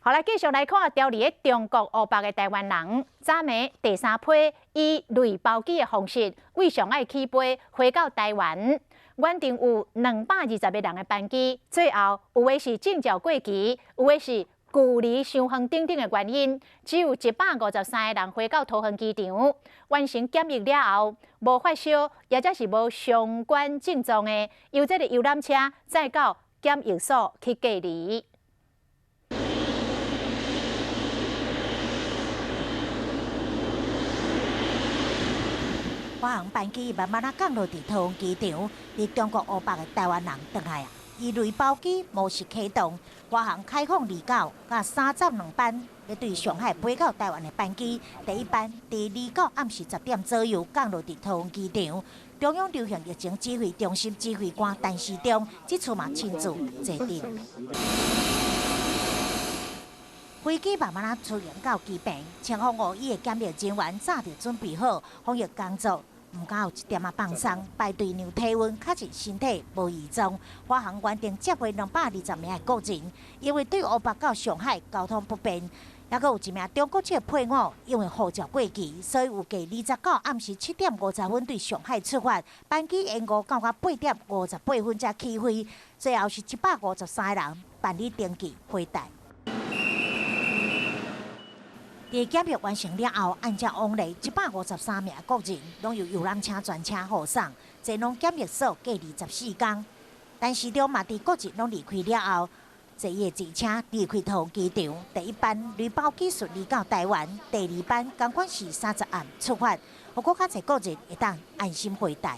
好來，繼續來看調離中國湖北的台灣人，昨暝第三批以類包機的方式，對上海起飛回到台灣。原定有220個人的班機，最後有的是證照過期，有的是距離傷遠等等的原因，只有153個人回到桃園機場，完成檢疫了後，無發燒，抑者是無相關症狀的，由這个遊覽車載到檢疫所去隔離。華航班機慢慢仔降落佇桃園機場，佇中國湖北的台灣人轉來啊，以類包機模式啟動，華航開放29佮32班，欲對上海飛到台灣的班機，第一班佇29暗時10點左右降落佇桃園機場。中央流行疫情指揮中心指揮官陳時中這次嘛親自坐鎮。飛機慢慢仔出營到機坪，清風五伊的檢疫人員早就準備好防疫工作。毋敢有一點仔放鬆，排隊量體溫，確認身體無異狀。華航原定接回220名的國人，因為對湖北到上海交通不便，抑閣有一名中國籍配偶，因為護照過期，所以預計29暗時7點50分對上海出發，班機延誤到8點58分才起飛，最後是153個人辦理登記回台。佇檢疫完成了後，按照往例，153名國人攏由遊覽車專車護送，前往檢疫所隔離14天。陳時中嘛，佇國人攏離開了後，坐伊的坐車離開桃園機場。第一班類包機順利到台灣，第二班仝款是30暗出發，予閣較濟國人會當安心回台。